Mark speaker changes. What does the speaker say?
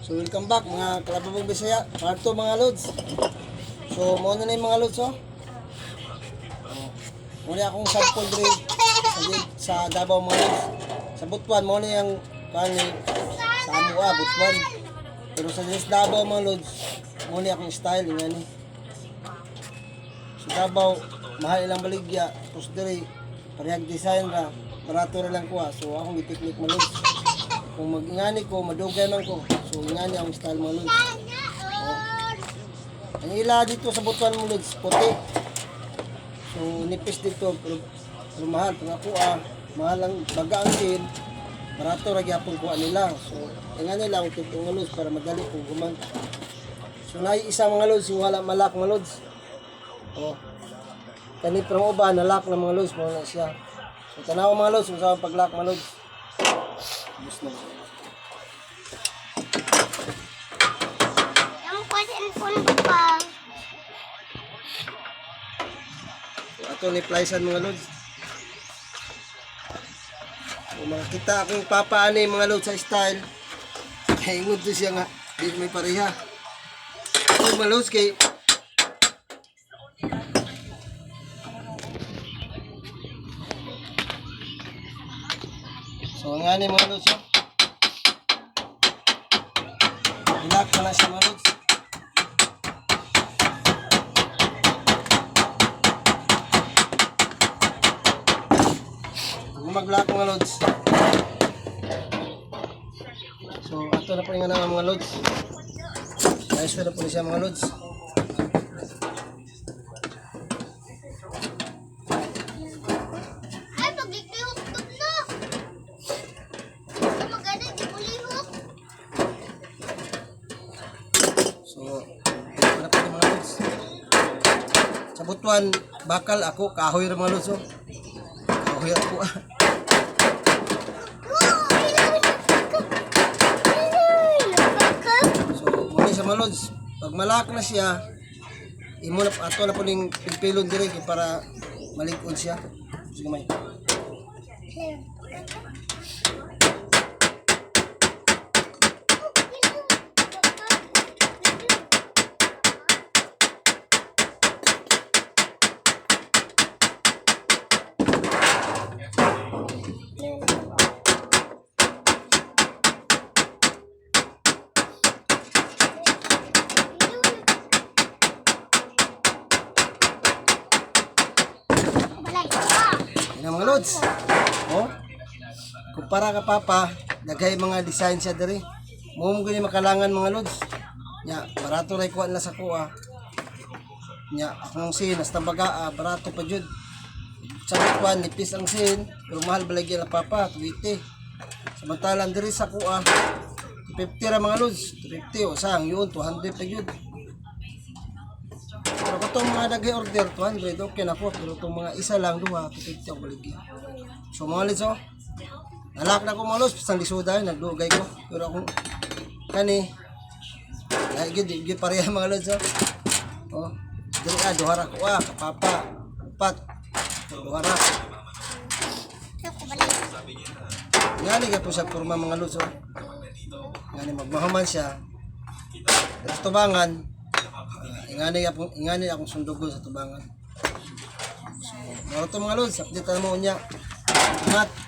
Speaker 1: So welcome back mga kalababong Bisaya. Part 2 mga lods. So mo na yung mga lods oh. Oh. Muna akong sample diri sa Davao mga lods. Sa Butuan mo na yung kani sa Amua Butuan. Pero sa diri sa Davao mga lods, mo na akong style ngani. Sa Davao mahal ilang baligya, tapos diri parehag design ra, barato ra lang kuha. So akong giteknik mga lods. Kung mag-ingani ko, madugay man ko. So ingani ang style mga lods. Oh. Ang ila dito sa Butuan mga lods, puti. So nipis dito pero, pero mahal pag ako ah, mahal ang baga ang sin. Barato ra gyapon kuha nila. So ingani lang ang tipo mga lods para madali kung guman. So naay isa mga lods, yung wala malak mga lods. Oh. Kani pero uban nalak na mga lods mo na siya. So tanaw mga lods kung sa paglock mga lods. Bus na.
Speaker 2: Yung cellphone ko pa.
Speaker 1: So, ato ni Plysan mga lods. Kung makakita akong papa ani mga lods sa style, kay ingon to siya nga di may pareha. So mga lods kay So nga ni mga lods. Oh. Ilak na lang siya mga lods. Maglock mga lods. So ato na po yung nga mga lods. Ayos na po siya mga lods.
Speaker 2: Ay, paglikihok na. Ito maganda, di mo lihok.
Speaker 1: So ito na po yung mga lods. Sa Butuan, bakal ako, kahoy ra mga lods. Oh. Kahoy ako ah. So muna siya mga lods. Pag malak na siya, imo na ato na po ning pilpilon dire kay para malig-on siya. Sige may. Yan ang mga lods. Oh. Kumpara ka papa, daghay mga design siya diri. Mo mo gani makalangan mga lods. Nya, barato ray kuan na sa kuha. Nya, akong sin hasta baga ah, barato pa jud. Sa kuan nipis ang sin, pero mahal balagi ang papa, 20. Samantalang diri sa kuha, 50 ra mga lods, 50 o sang yun 200 pa jud. Pero kung itong mga daghay order, 200, okay na po. Pero itong mga isa lang, duha, 250 ako baligya. So mga lods, oh. Nalak na ko mga lods, pasang lisuda, yun, nagdugay ko. Pero akong, kani, ay, gid, gid pareha mga lods, oh. Oh, diri ah, duha ra ko ah, kapapa, upat, duha ra. Ngani kay po siya porma mga lods, oh. Ngani magmahuman siya. Pero sa tubangan, ah, ingani akong ingani akong sundugon sa tubangan. So, mao to mga lods, update na mo unya. Ingat.